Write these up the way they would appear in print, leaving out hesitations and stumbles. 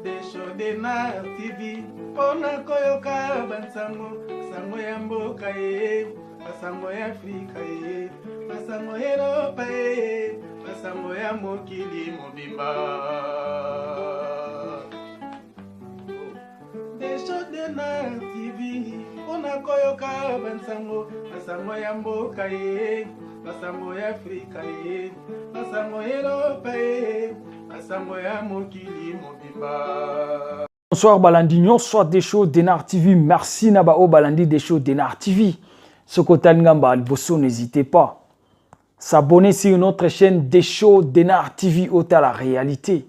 Desho Denar TV mpo na koyoka bansango sango ya mboka ye, basango ya Afrika ye, basango ya Eropa ye, basango ya mokili mobimba. Desho Denar TV mpo na koyoka bansango, basango ya mboka ye, basango ya Afrika ye, basango ya Eropa ye, basango ya mokili mobimba. Bonsoir balandi nyonso Desho Denar TV. Merci na ba oyo balandi Desho Denar TV. Soki otali nga mbala liboso, n'hésitez pas s'abonner sur notre chaîne Desho Denar TV, otala réalité.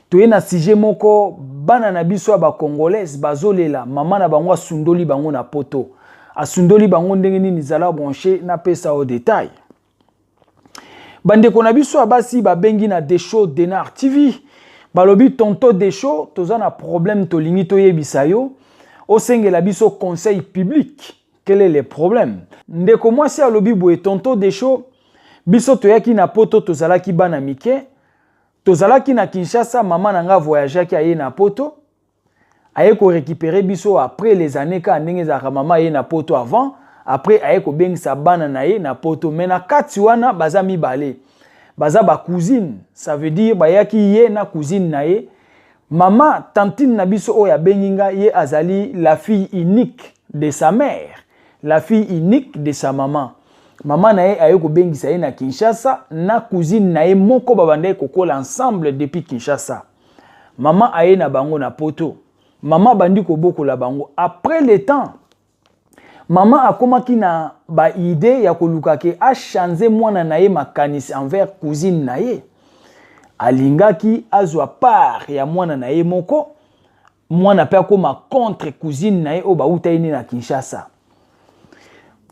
Toye na sujet moko, bana na biso ya ba congolaise bazolela mama na bango asundoli bango na poto. Asundoli bango ndenge nini? Zala branché, napesa yo détail. Bandeko na biso ya basi babengi na Desho Denar TV, balobi: "Tonton Desho, toza na problème, tolingi toyebisa yo, osengela biso conseil public." Quel est le problème? Ndeko mwasi alobi boye: "Tonton Desho, biso toyaki na poto, tozalaki bana mike, tozalaki na Kinshasa. Mama na nga voyageaki, aye na poto, aye korécupérer biso après les années." Kaka ndenge ezalaka, mama aye na poto avant, après aye kobengisa bana na ye na poto. Mais na kati wana baza mibale, baza bacousine, ça veut dire bayaki ye na cousine na ye. Mama tantine na biso oyo abengi nga, ye azali la fille unique de sa mère, la fille unique de sa maman. Mama na ye aye kobengisa ye na Kinshasa na cousine na ye moko, babandaki kokola ensemble depuis Kinshasa. Mama aye na bango na poto, mama abandi kobokola bango. Après le temps, mama akomaki na baidées ya koluka ke achanger mwana na ye makanisi envers cousine na ye. Alingaki azwa part ya mwana na ye moko, mwana mpe akóma contre cousine na ye oyo bauta ye nde na Kinshasa.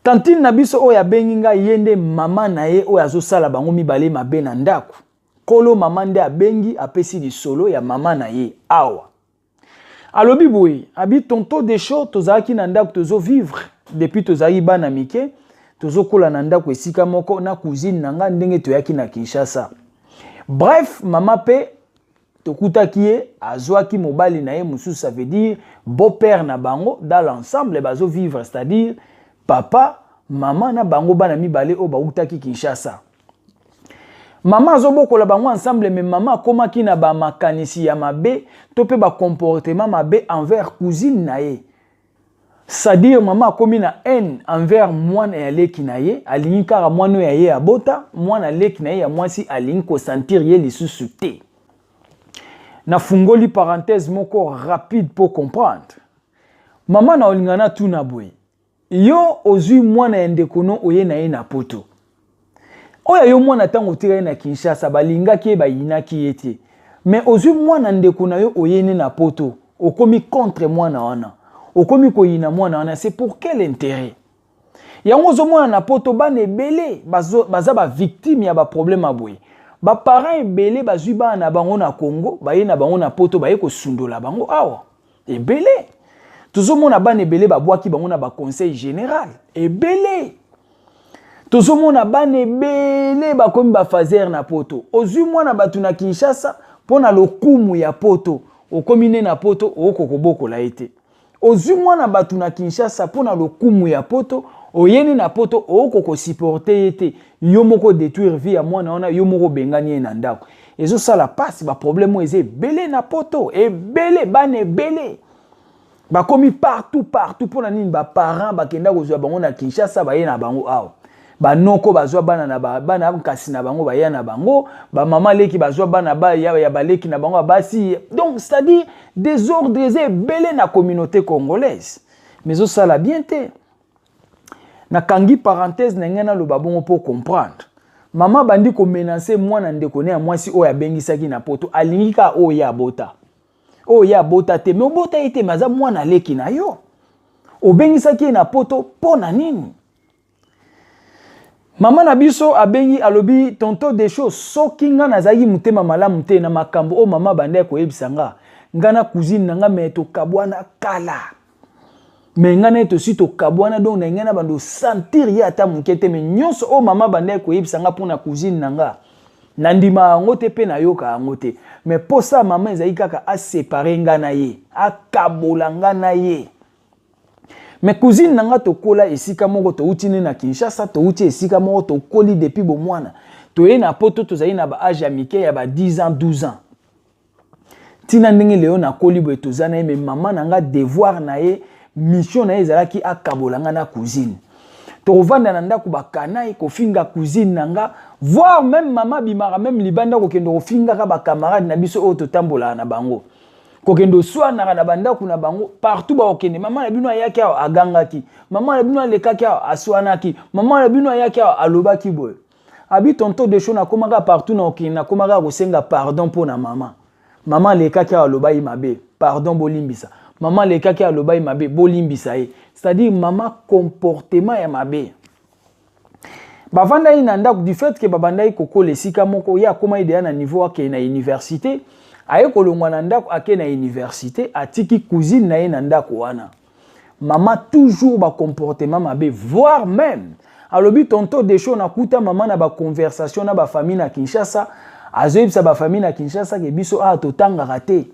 Tantine na biso oyo abengi ngai, ye nde mama na ye oyo azosala bango mibale mabe na ndako. Kolo mama nde abengi, apesi lisolo ya mama na ye awa. Alobi boye, abi: "Tonton Desho, tozalaki na ndako, tozovivre depuis tozalaki bana mike, tozokola na ndako esika moko na cousine na nga ndenge toyaki na Kinshasa. Bref, mama mpe tokutaki ye azwaki mobali na ye mosusu, ça veut dire beau-père na bango. Dans l'ensemble bazovivre, c'est-à-dire papa, mama na bango bana mibale oyo bautaki Kinshasa. Mama azobokola bango ensemble. Mais mama akomaki na bamakanisi ya mabe to mpe bacomportement mabe envers cousine na ye, c'est-à-dire mama akomi na haine envers mwana ya leki na ye. Alingi kaka mwana oyo ya ye abota, mwana leki na ye ya mwasi, alingi kosentir ye lisusu te." Nafungoli parenthèse moko rapide pour comprendre. Mama na olinga natuna boye: yo ozwi mwana ya ndeko no, oye na ye na poto oyo, yo mwana ntango otika ye na Kinshasa, balingaki ye, bayinaki ye te. Mais ozwi mwana ndeko na yo, oyeni na poto, okomi contre mwana wana, okomi koyina mwana wana, c'est pour quel intérêt? Yango ozomona na poto bana ebele baza bavictime ya baproblème ya boye. Baparent ebele bazwi bana na bango na Congo, baye na bango na poto, baye kosundola bango awa. Ebele tozomona bana ebele babwaki bango na baconseil général, ebele tozomona bana ebele bakomi bafaser na poto. Ozwi mwana bato na Kinshasa mpo na lokumu ya poto, okomi nde na poto okoki kobokola ye te. Ozwi mwana bato na Kinshasa mpo na lokumu ya poto, oyeni na poto, okoki kosupporter ye te. Yo moko détruire vie ya mwana wana, yo moko obengani ye na ndako. Ezosala mpasi. Baproblème oyo eza ebele na poto, ebele, bana ebele bakomi partout partout. Mpo na nini? Baparent bakenda kozwa bango na Kinshasa, baye na bango awa. Banoko bazwa bana na bana kasi na bango, baya na bango. Bamama leki bazwa bana ya baleki na bango ya basi. Donc c'est-à-dire désordre eza ebele na communauté congolaise, mais ezosala bien te. Nakangi parenthèse na ngai, naloba bongo mpo comprendre. Mama bandi komenacer mwana ndeko ne ya mwasi oyo abengisaki na poto. Alingi kaka oyo ye abota, oyo ye abota te. Mais obota ye te, mais aza mwana leki na yo, obengisaki ye na poto mpo na nini? Mama na biso abengi, alobi: "Tonton Desho, soki nga nazalaki motema malamu te na makambo oyo mama bandaki koyebisa nga, nga na cousine na nga, mais tokabwana kala. Mais ngai na ye tosi tokabwana, donc na ngai na bando sentir ye ata moke te. Mais nyonso oyo mama bandaki koyebisa nga mpo na cousine na nga, Nandima yango te mpe nayoka yango te. Mais posa ya mama ezali kaka asepare nga na ye, akabola nga na ye. Mais cousine na nga tokola esika moko, touti nde na Kinshasa, touti esika moko, tokoli depuis bomwana. Toye na poto tozali na ba age ya mike ya ba 10 ans, 12 ans. Tina ndenge lelo nakoli boye toza na ye, mais mama na nga devoir na ye, mission na ye ezalaki akabola nga na cousine. Tokovanda na ndako bakanai kofinga cousine na nga, voire même mama abimaka même libanda kokende kofingaka ba camarade na biso oyo totambolaka na bango. Kokende oswanaka na bandako na bango partout bakokende, mama na bino ayaki awa agangaki, mama na bino alekaki awa aswanaki, mama na bino ayaki awa alobaki boye. Abi tonton Desho nakomaka partout na okende nakomaka kosenga pardon mpo na mama. Mama alekaki awa alobaki mabe, pardon bolimbisa. Mama alekaki awa alobaki mabe, bolimbisa ye. C'est-à-dire mama comportement ya mabe. Bavandaki na ndako du fait que babandaki kokola esika moko, ye akomaki deja na niveau akende na université, aye kolongwa na ndako ake na université, atiki cousine na ye na ndako wana. Mama toujours ba comportement mabe, voire même alobi tonton Desho nakuta mama na ba conversation na ba famille na Kinshasa, azoyebisa ba famille na Kinshasa ke biso awa totangaka te,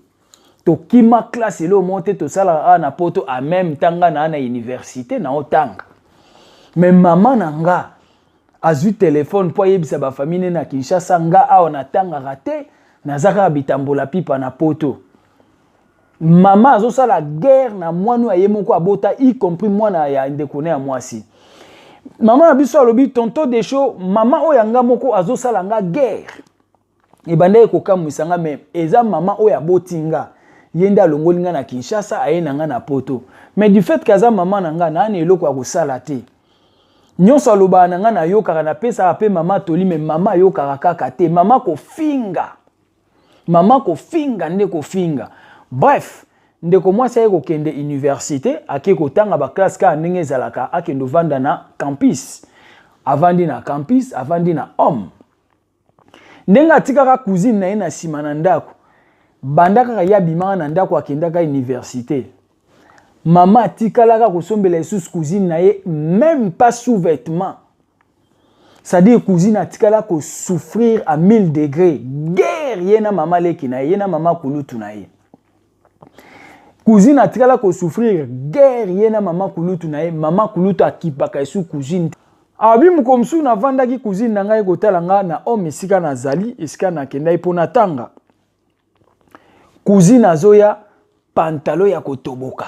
tokima classe eloko moko te, tosalaka awa na poto, en même temps nga na na université na otanga. Mais mama na nga azwi telefone mpo ayebisa ba famille ne na Kinshasa, nga awa natangaka te, naza kaka bitambola pipa na poto. Mama azosala guerre na mwana oyo ye moko abota, y compris mwana ya ndeko na ya mwasi. Mama na biso alobi tonton Desho, mama oyo nga moko azosala nga guerre. Ebandaki kokamwisa nga, mais eza mama oyo aboti nga, ye nde alongoli nga na Kinshasa aye na nga na poto. Mais du fait que aza mama na nga, naa na eloko ya kosala te. Nyonso alobaka na nga nayokaka, napesaka pe mama toli, mais mama ayokaka kaka te. Mama kofinga, mama kofinga nde kofinga. Bref, ndeko mwasi aye kokende université, ake kotanga ba classe kaka ndenge ezalaka, akende ovanda na campus. Avandi na campus, avandi na home. Ndenge atikaka cousine na ye na nsima na ndako, banda kaka ye abimaka na ndako akendaka université, mama atikalaka kosombela lisusu cousine na ye même pas sous-vêtement. C'est-à-dire cousine atikala kosouffrir à 1000 degrés, guerre ye na mama leki na ye, ye na mama kulutu na ye. Cousine atikala kosouffrir guerre ye na mama kulutu na ye, mama kulutu akipaka esu cousine. Abi moko mosusu navandaki cousine na ngai kotala nga na homme esika nazali, esika nakendaki mpo natanga. Cousine azoya pantalon ya kotoboka,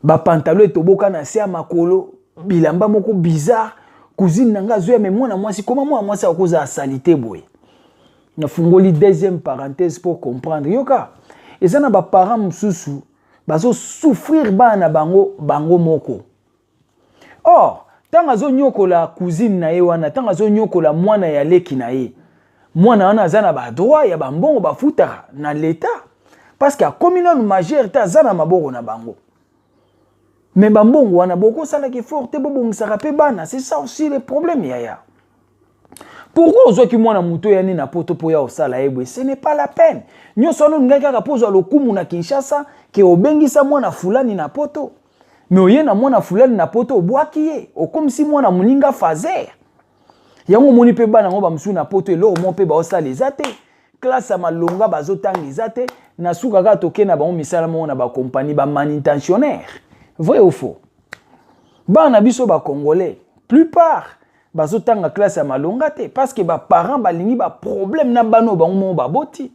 ba pantalon etoboka na se ya makolo, bilamba moko bizarre. Cousine na nga azoya, me mwana mwasi koma mwana mwasi akozala salite boye. Nafungoli deuxième parenthèse pour comprendre. Yoka, eza na ba parents mosusu bazo souffrir bana na bango bango moko. Or, ntango azonyokola cousine na ye wana, ntango azonyokola mwana ya leki na ye, mwana wana aza na ba droit ya bambongo bafutaka na l'État, parce que akomi nanu majeur te, aza na maboko na bango. Mais bambongo wana bokosalaka effort te, bobongisaka mpe bana. C'est ça aussi le problème, yaya. Pourquoi ozwaki mwana moto ya nini na poto mpo ya osala ye boye? Ce n'est pas la peine. Nyonso wana olingaki kaka mpo ozwa lokumu na Kinshasa ke obengisa mwana fulani na poto. Mais oye na mwana fulani na poto, obwaki ye, okomisi mwana moninga fazer. Yango omoni mpe bana yango bamosusu na poto eloko moko mpe baosala eza te. Classe ya malonga bazotanga eza te. Na suka kaka toke na bango misala moko na bakompani ba manutentionnaire. Vrai ou faux? Bana na biso ba Congolais, plupart bazotanga classe ya malonga te parce que ba parents balingi ba problème na bana oyo bango moko baboti.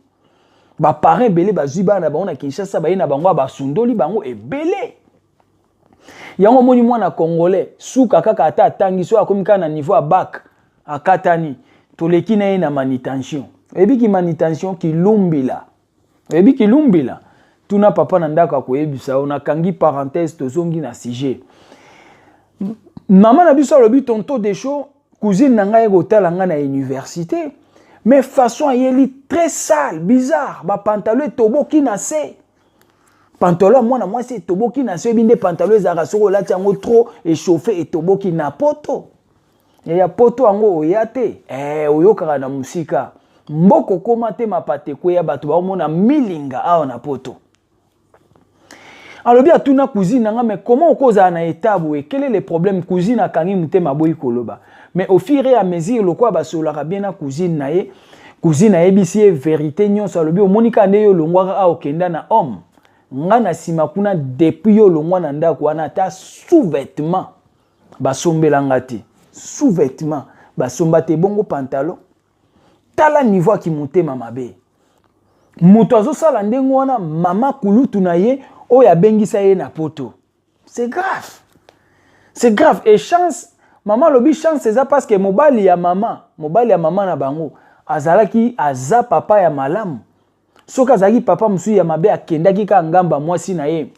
Ba parents ebele bazwi bana na bango na Kinshasa, baye na bango basundoli bango ebele. Yango omoni mwana Congolais suka kaka ata atangi so akomi kaka na niveau ya bac akatani, toleki na ye na manutention. Oyebi ki manutention kilumbila? Oyebi kilumbila? Tuna papa na ndako akoyebisa yo. Nakangi parenthèse, tozongi na sujet. Mama na biso alobi tonton Desho, cousine na ngai ekotala ngai na université, mais façon ayeli très sale, bizarre, ba pantalon etoboki na se. Pantalon ya mwana mwasi etoboki na se, oyebi nde pantalon ezalaka soki olati yango trop échauffé etoboki na poto. Ya poto yango oya te, oyokaka na mosika. Mboko okoma te mapate kweya, bato baomona milinga awa na poto. Alobi atuna cousine na nga, mais comment okozala na état boye? Quel est le problème? Cousine akangi motema, aboyi koloba. Mais au fur et à mesure, lokola basololaka bien na cousine na ye, cousine ayebisi ye vérité nyonso. Alobi: omoni kaka nde yo olongwaka awa, okenda na home, nga na nsima kuna, depuis yo olongwa na ndako wana, ata sous-vêtement basombelanga te, sous-vêtement basomba te, bongo pantalon. Tala niveau aki motema mabe. Moto azosala ndenge wana, mama kulutu na ye oyo abengisa ye na Poto. C'est grave, c'est grave. Et chance, mama alobi chance eza parce que mobali ya mama na bango azalaki, aza papa ya malamu. Soki azalaki papa mosusu ya mabe, akendaki kaka ngamba mwasi na ye,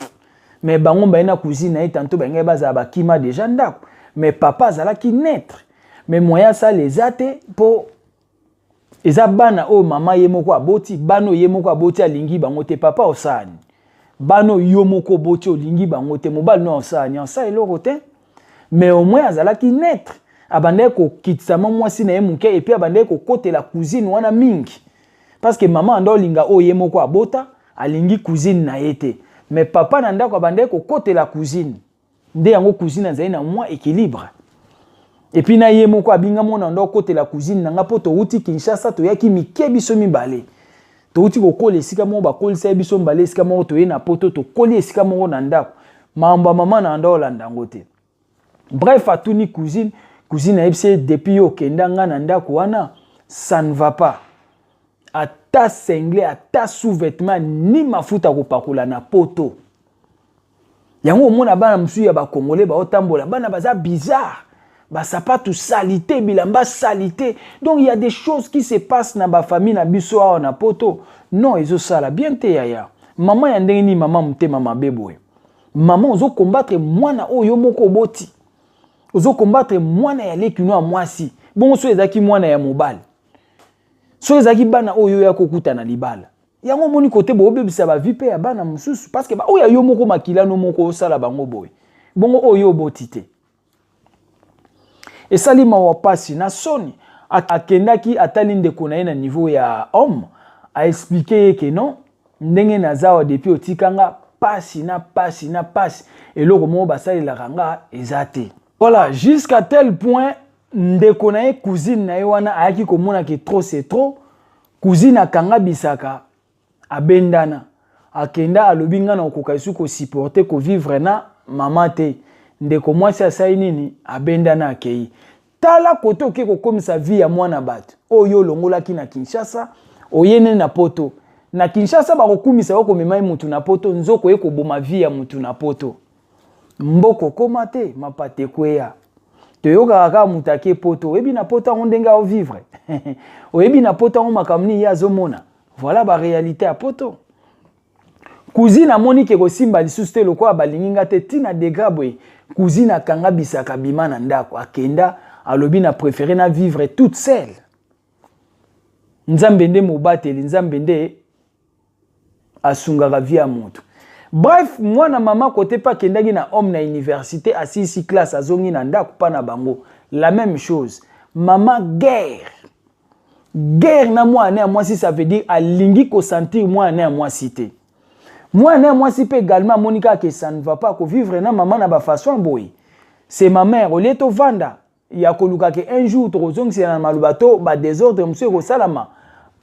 mais bango baye na cousine na ye, tanto bangai bazala bakima déjà ndako. Mais papa azalaki neutre, mais moyen asala eza te, mpo eza bana oyo mama ye moko aboti. Bana oyo ye moko aboti, alingi bango te. Papa osani, bana oyo yo moko oboti, olingi bango te. Mobali no osani, osala eloko te. Mais au moins azalaki neutre, abandaki kokitisama mwasi na ye moke, et puis abandaki kokotela cousine wana mingi, parce que mama anda olinga oyo ye moko abota, alingi cousine na ye te. Mais papa na ndako abandaki kokotela cousine, nde yango cousine azali na mwa équilibre. Et puis na ye moko abinga mona ndo okotela cousine na nga, mpo touti Kinshasa, toyaki mike biso mibale, touti kokola esika moko, bakolisa ye biso mibale esika moko, toye na Poto, tokoli esika moko na ndako. Makambo ya mama na ndo olanda yango te. Bref, atuni cousine, cousine ayebisi ye: depuis yo okenda, nga na ndako wana, ça ne va pas, ata singlet, ata sous-vêtement, ni mafuta kopakola na Poto. Yango omona bana mosusu ya Bakongole baotambola, bana baza bizarre, basapatu salité, bilamba salité. Donc il y a des choses qui se passent na bafamille na biso awa na Poto. Non, ezosala bien te. Yaya, mama ya ndenge nini? Mama motema mabe boye. Mama ozokombattre mwana oyo yo moko oboti, ozokombattre mwana ya leki no ya mwasi. Bongo so ezalaki mwana ya mobali, so ezalaki bana oyo oya kokuta na libala, yango omoni kote boobebisa bavie mpe ya bana mosusu, parce que oyo ya yo moko, makila no moko, osala bango boye, bongo oyo oboti te. Esali mawa, pasi na soni. Akendaki, atali ndeko na ye na niveau ya home, aexpliquer ye ke non, ndenge naza awa, depuis otikanga, pasi na pasi na pasi, eloko moko basalelaka nga eza te. Voilà, jusqu'à tel point ndeko na ye, cousine na ye wana, ayaki komona ke trop c'est trop. Cousine akanga bisaka, abendana, akenda, alobi: nga na okoka esu kosupporter kovivre na mama te. Ndeko mwasi asali nini? Abendana, akei. Tala kote oke kokomisa vie ya mwana bato oyo olongolaki na Kinshasa, oye nene na Poto. Na Kinshasa bakokumisa yo, komema ye mutu na Poto, nzoko ye koboma vie ya mutu na Poto. Mboka okóma te, mapata ekweya. Toyokaka kaka moto ake Poto. Oyebi na Poto yango ndenge aovivre? Oyebi na Poto yango makambo nini ye azomona? Voilà baréalité ya Poto. Cousine amoni ke kosimba lisusu te, lokola balingi nga te, ntina degré boye. Cousine akanga bisaka, bima na ndako, akenda, alobi: na préféré na vivre toute seule. Nzambe nde mobateli, Nzambe nde asungaka vie ya moto. Bref, mwana mama kote mpe akendaki na home na université, asilisi classe, azongi na ndako mpa na bango, la même chose. Mama guerre, guerre na mwana ya mwasi. Ça veut dire alingi kosentir mwana ya mwasi te. Mwana ya mwasi mpe également amoni kaka ke ça ne va pas kovivre na mama na bafaçon boye. C'est ma mère, au lieu tovanda ya koluka ke un jour tokozongisela na maloba to badésordre mosusu ekosalama,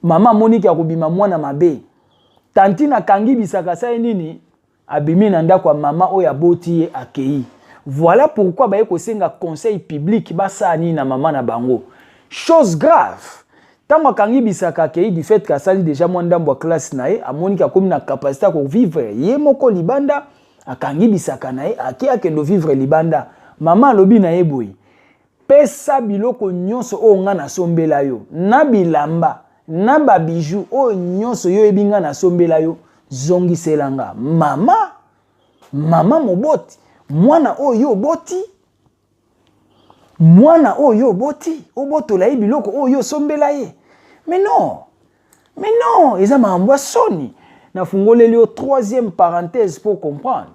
mama amoniki akobima mwana mabe. Tantine akangi bisaka, asali nini? Abimi na ndako ya mama oyo aboti ye, akei. Voilà pourquoi baye kosenga conseil public, basala nini na mama na bango? Chose grave, ntango akangi bisaka, akei, du fait kasali déjà mwa ndambo ya classe na ye, amoniki akomi na capacité ya kovivre ye moko libanda, akangi bisaka na ye, ake, akende vivre libanda. Mama alobi na ye boye: pesa biloko nyonso oyo nga nasombela yo, na bilamba na babijoux oyo nyonso yo oyebi nga nasombela yo, zongisela nga. Mama, mama moboti, mwana oyo oboti, mwana oyo oboti, obotola ye biloko oyo osombela ye? Mais non, mais non, eza makambo ya soni. Nafungoleli yo troisième parenthèse pour comprendre.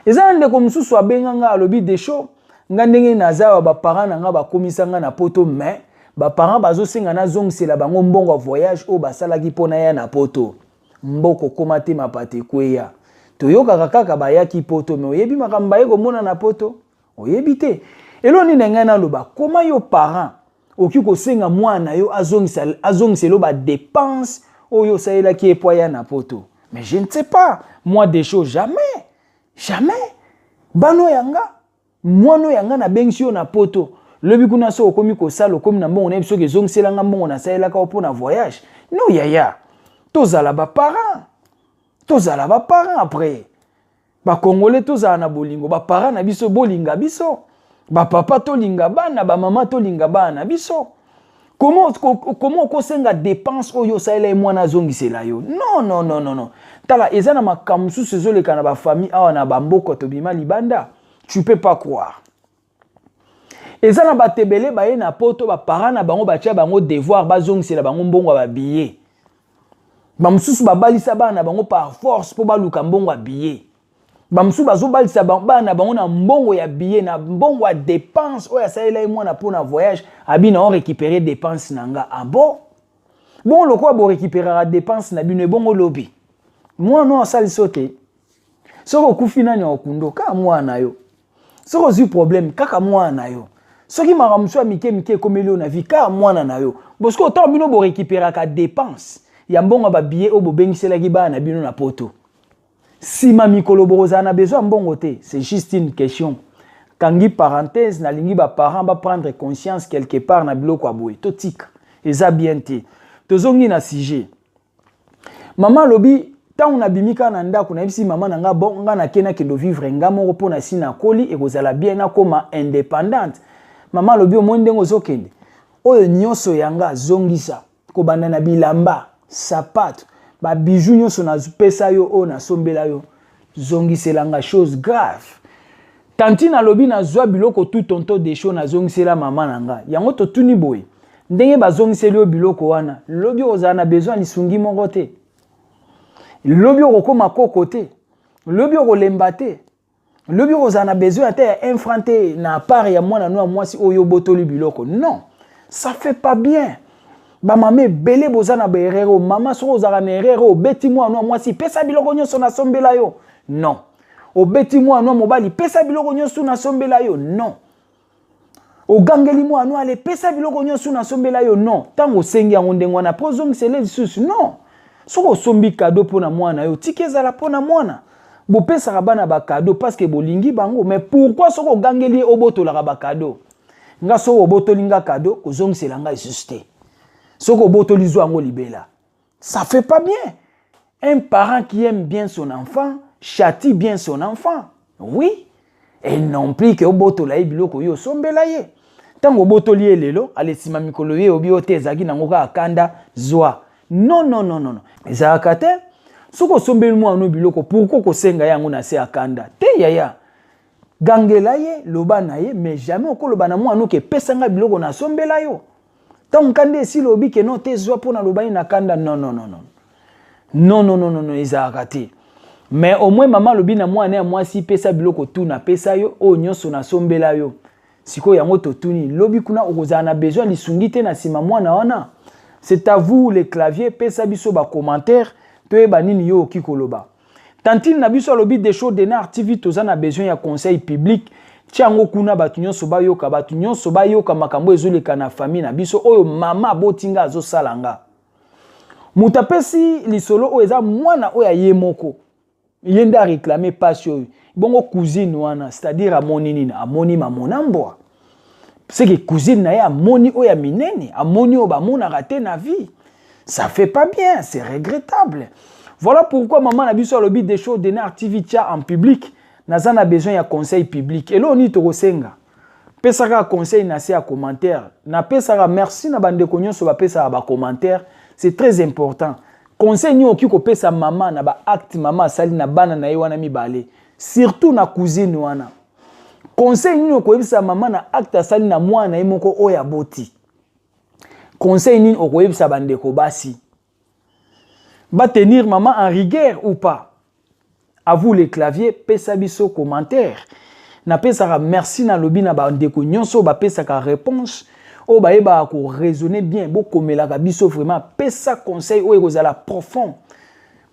Eza na ndeko mosusu abenga nga, alobi: Desho, nga ndenge naza awa, baparent na nga bakomisa nga na Poto, mais baparent bazosenga nazongisela bango mbongo ya voyage oyo basalaki mpo na ya na Poto. Mboka okóma te, mapata ekweya. Toyokaka kaka bayaki poto, mais oyebi makambo baye komona na poto? Oyebi te. Eloko nini na ngai naloba, koma yo parent okoki kosenga mwana na yo azongisela yo badepense oyo osalelaki ye mpo aya na poto? Mais je ne sais pas, moi des choses, jamais jamais. Bano ya nga, mwana oyo ya nga, nabengisi yo na poto, lobi kuna so okomi kosala, okomi na mbongo, nayebi soki ezongisela nga mbongo nasalelaka yo mpo na voyage. No yaya, tozala baparent, tozala baparent. Après Bakongole, tozala na bolingo. Baparent na biso, bolinga biso. Bapapa, tolinga bana. Bamama, tolinga bana na biso. Comment okosenga dépense oyo osalela ye mwana azongisela yo? Non, non, non, non, non. Tala, eza na makambo mosusu ezoleka na bafamille awa na bamboka tobima libanda, tu peux pas croire. Eza na bato ebele baye na poto, baparent na bango batia bango devoir bazongisela bango mbongo ya babillet. Bamosusu babalisa bana na bango par force mpo baluka mbongo ya billet. Bamosusu bazobalisa bana na bango na mbongo ya billet, na mbongo ya dépense oyo asalela ye mwana mpo na voyage. Abi na orécupérer dépense na nga. Ah bon? Bongo lokola borécupéraka dépense na bino, ebongo lobi mwana oyo asalisi yo te, soki okufi, nani akundo? Kaka mwana na yo. Soki ozwi problème, kaka mwana na yo. Soki makambo mosusu ya mike mike ekomeli yo na vie, kaka mwana na yo. Bosiko otango bino borécupéraka dépense ya mbongo ya babillet oyo bobengiselaki bana na bino na poto, nsima mikolo bokozala na besoin ya mbongo te? C'est juste une question. Kangi parenthèse. Nalingi baparent baprendre conscience quelque part na biloko ya boye. Totika, eza bien te. Tozongi na sujet. Mama alobi, ntango nabimi kaka na ndako, nayebisi mama na nga: bon, nga nake, nakende vivre nga moko mpo na si nakoli, ekozala bien nakóma indépendante. Mama alobi: omoni ndenge ozokende, oyo nyonso yanga azongisa, kobanda na bilamba, sapato, babiju nyonso napesa yo, oyo nasombela yo, zongiselanga. Chose grave, tantine alobi: nazwa biloko tu, tonton Desho, nazongisela mama na nga yango. Totuni boye: ndenge bazongiseli yo biloko wana, lobi ozala na besoin lisungi moko te? Lobi okokóma koko te? Lobi okolemba te? Lobi okozala na besoin ata ya un franc te na part ya mwana no ya mwasi oyo obotoli biloko? Non, ça fait pas bien. Bamama ebele boza na baerreur oyo. Mama, soki ozalaka na erreur oyo, obeti mwana ya mwasi: pesa biloko nyonso nasombela yo. Non. Obeti mwana mobali: pesa biloko nyonso nasombela yo. Non. Ogangeli mwana: ale, pesa biloko nyonso nasombela yo. Non. Ntango osengi yango ndenge wana mpo ozongisele lisusu, non. Soki osombi cadeau mpo na mwana yo, tika ezala mpo na mwana. Bopesaka bana bacadeau parce que bolingi bango, mais pourquoi soki ogangeli ye, obotolaka bacadeau? Nga, soki obotoli nga cadeau, kozongisela nga lisusu te. Soki obotoli, zwa yango libela. Ça fait pas bien. Un parent qui aime bien son enfant châtie bien son enfant, oui, et non plus ke obotola ye biloko oyo osombela ye. Ntango obotoli ye lelo, ale, nsima mikolo ye obi yo te, ezalaki nango kaka kanda, zwa. Non, non, non, non, ezalaka te. Soki osombeli mwana biloko, pourquoi kosenga yango na se ya kanda te? Yaya, gangela ye, loba na ye, mais jamais okoloba na mwana oke: epesanga biloko nasombela yo. Ntango kanda esili, obi ke no te, zwa mpo naloba ye na kanda. Non, non, non, non, non, non, non, non, non, ezalaka te. Mais au moins mama alobi na mwana ya mwasi: pesa biloko tu napesa yo, oyo nyonso nasombela yo. Sikoyo yango totuni: lobi kuna okozala na besoin lisungi te na nsima mwana wana? C'est à vous les claviers. Pesa biso bacommentaire, toyeba nini yo okoki koloba. Tantine na biso alobi: Desho Denar TV, toza na besoin ya conseil public. Tia yango kuna, bato nyonso bayoka, bato nyonso bayoka makambo ezoleka na famille na biso oyo mama abotinga azosala nga. Moto apesi lisolo oyo eza mwana oyo aye moko, ye nde aréclame pasi oyo. Bongo cousine wana, c'est-à-dire amoni nini? Amoni mamona mbwa seke cousine na ye amoni oyo ya minene, amoni oyo bamonaka te na vie. Ça fait pas bien, c'est regrettable. Voilà pourquoi mama na biso alobi: Desho Denar TV, tia en public, naza na besoin ya conseil public. Eloko nini tokosenga? Pesaka conseil na se ya commentaire. Napesaka merci na bandeko nyonso bapesaka bacommentaire, c'est très important. Conseil nini okoki kopesa mama na baacte mama asali na bana na ye wana mibale, surtout na cousine wana? Conseil nini okoyebisa mama na acte asali na mwana na ye moko oyo aboti? Conseil nini okoyebisa bandeko basi? Batenir mama en rigueur ou pas? À vous les claviers, pesa biso commentaire. Napesaka merci, nalobi na bandeko nyonso bapesaka réponse, oyo bayebaka koraisonner bien. Bokomelaka biso vraiment. Pesa conseil oyo ekozala profond.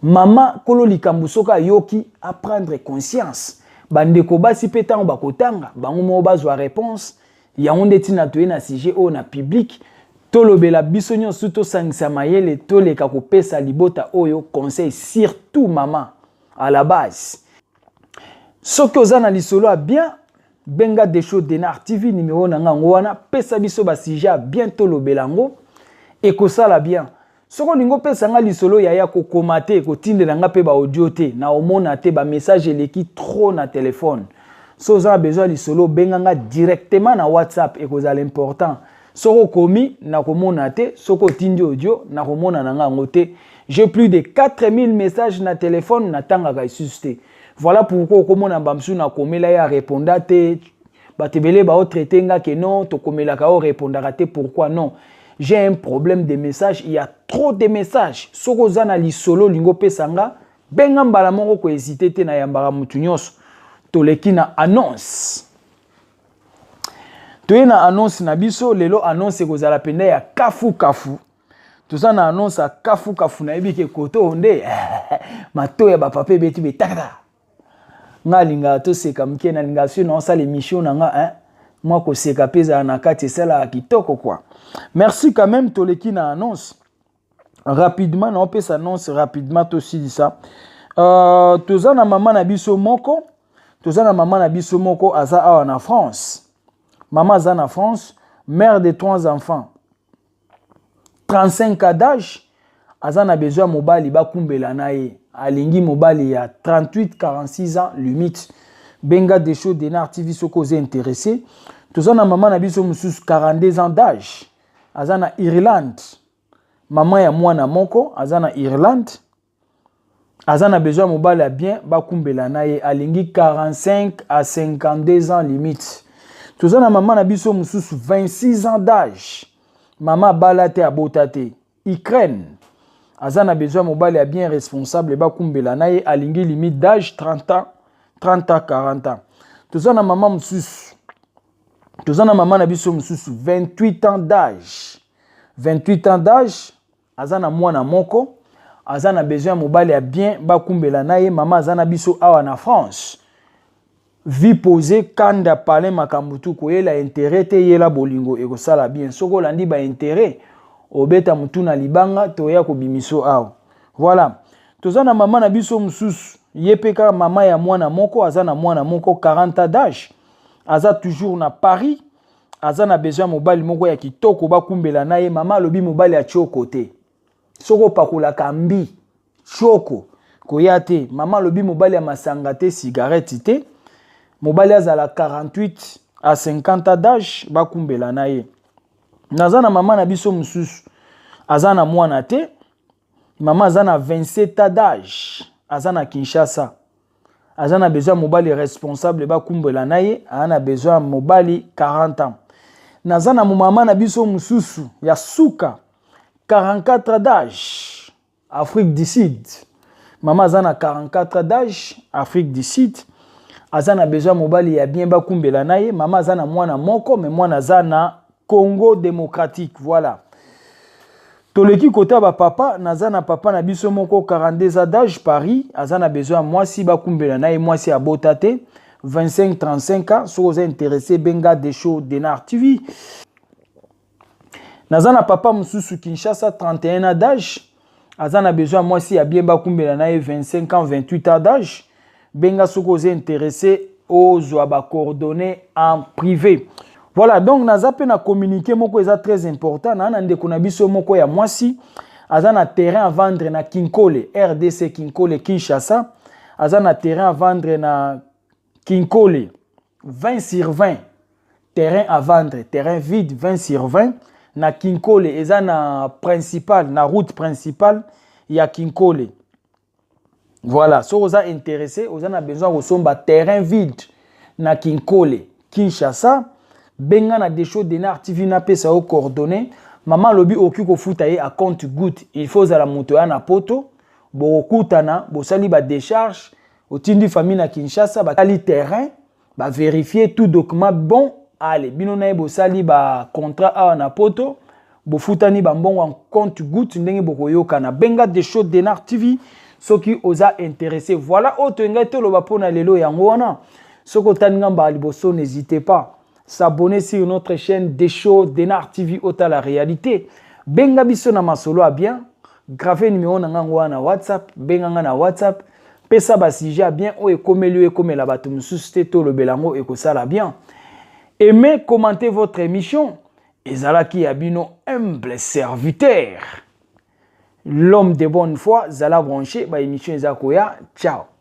Mama kolo likambo soki ayoki, aprendre conscience. Bandeko basi mpe, ntango bakotanga, bango moko bazwa réponse. Yango nde ntina toye na sujet oyo na public, tolobela biso nyonso, tosangisa mayele, toleka kopesa libota oyo conseil, surtout mama à la base. Soki oza na lisolo ya bien, benga Desho Denar TV, numéro na nga yango wana. Pesa biso basujet ya bien, tolobela yango, ekosala bien. Soki olingi opesa nga lisolo, yaya, kokoma te, kotindela nga mpe baaudio te, na omona te, bamessage eleki trop na telefone. So oza na besoin ya lisolo, obenga nga directement na WhatsApp, ekozala important. Soki okomi, nakomona te. Soki otindi audio, nakomona na nga yango te. J'ai plus de 4000 messages na telefone, natangaka lisusu te. Voilà pourquoi okomona bamosusu nakomela ye, areponda te. Bato ebele baotraite nga ke non, tokomelaka, orépondaka te, pourquoi? Non, j'ai un problème de message, il y a trop de messages. Soki oza na lisolo, olingi opesa nga, benga mbala moko, kohésite te, nayambaka motu nyonso. Toleki na annonce, toye na annonce na biso lelo. Annonce ekozala mpenza ya kafu kafu. Toza na annonce ya kafu kafu. Nayebi ke koto nde mato ya bapapa ebeti betakata. Nga alingaka toseka moke, nalingaka soki naosala émission na nga, hein? Mwa koseka mpe ezala na kati, esalaka kitoko quoi. Merci quand même. Toleki na annonce rapidement, naopesa annonce rapidement, tosilisa. Toza na mama na biso moko, toza na mama na biso moko aza awa na France. Mama aza na France, mère de trois enfants, 35 ans d'âge, aza na besoin ya mobali bakumbela na ye. Alingi mobali ya 38 46 ans limite. Benga Desho Denar TV soki oza intéressé. Toza na mama na biso mosusu, 42 ans d'âge, aza na Irlande, mama ya mwana moko, aza na Irlande, aza na besoin ya mobali ya bien bakumbela na ye. Alingi 45 à 52 ans limite. Toza na mama na biso mosusu, 26 ans d'âge, mama abala te, abota te, Ukraine, aza na besoin ya mobali ya bien, responsable, bakumbela na ye. Alingi limite d'âge 30 ans, 30 ans, 40 ans. Toza na mama mosusu, toza na mama na biso mosusu, 28 ans d'âge, 28 ans d'âge, aza na mwana moko, aza na besoin ya mobali ya bien bakumbela na ye. Mama aza na biso awa na France. Vie posée, kanda palin, makambo tu koyela intérêt te, yela bolingo, ekosala bien. Soki olandi baintérêt, obeta motu na libanga, toya kobimiso awa. Voilà. Toza na mama na biso mosusu, ye mpe kaka mama ya mwana moko, aza na mwana moko, 40 ans d'âge, aza toujours na Paris, aza na besoin ya mobali moko ya kitoko bakumbela na ye. Mama alobi mobali ya tioko te, soki opakolaka mbi tioko, koya te. Mama alobi mobali ya masanga te, cigarette te. Mobali azala 48 à 50 ans d'âge, bakumbela na ye. Naza na mama na biso mosusu, aza na mwana te. Mama aza na 27 ans d'âge, aza na Kinshasa, aza na besoin ya mobali responsable bakumbela na ye. Aza na besoin ya mobali 40 ans. Naza na mama na biso mosusu ya suka, 44 ans d'âge, Afrique du Sud. Mama aza na 44 ans d'âge, Afrique du Sud, aza na besoin ya mobali ya bien bakumbela na ye. Mama aza na mwana moko, me mwana aza na Congo démocratique. Voilà. Toleki kota bapapa. Naza na papa na biso moko, 42 ans d'âge, Paris, aza na besoin ya mwasi bakumbela na ye, mwasi abota te, 25 35 ans. Soki oza intéressé, benga Desho Denar TV. Naza na papa mosusu, Kinshasa, 31 ans d'âge, aza na besoin ya mwasi ya bien bakumbela na ye, 25 ans, 28 ans d'âge. Benga soki oza intéressé, ozwa bacoordonnées en privé. Voilà. Donc naza mpe na communiqué moko eza très important. Naa na ndeko na biso moko ya mwasi, aza na terrain à vendre na Kinkole, RDC, Kinkole, Kinshasa. Aza na terrain à vendre na Kinkole, 20 sur 20, terrain à vendre, terrain vide, 20 sur 20 na Kinkole. Eza na principal, na route principale ya Kinkole. Voilà. Soki oza intéressé, oza na besoin ya kosomba terrain vide na Kinkole, Kinshasa, benga na Desho Denar TV, napesa yo coordonnées. Mama alobi okoki kofuta ye à compte goutte. Il faut ozala moto ya na Poto, bokokutana, bosali badécharge, otindi famille na Kinshasa, batali terrain, baverifie tout document bon, ale bino na ye bosali bacontrat awa na Poto, bofutani bambongo en compte goutte ndenge bokoyokana. Benga Desho Denar TV. Soki oza intéressé, voilà oyo toyengai toloba mpona lelo yango wana. Soki otali nga mbala liboso, n'hésitez pas s'abonner sur notre chaîne Desho Denar TV, otala réalité. Benga biso na masolo ya bien, grave numéro na ngango wana na WhatsApp, benga nga na WhatsApp, pesa basujet ya bien oyo ekomeli oyo ekomela bato mosusu te, tolobela yango, ekosala bien. Aimez, commentez votre émission. Ezalaki ya bino humble serviteur, l'homme de bonne foi. Zala branché, baémission eza koya. Ciao.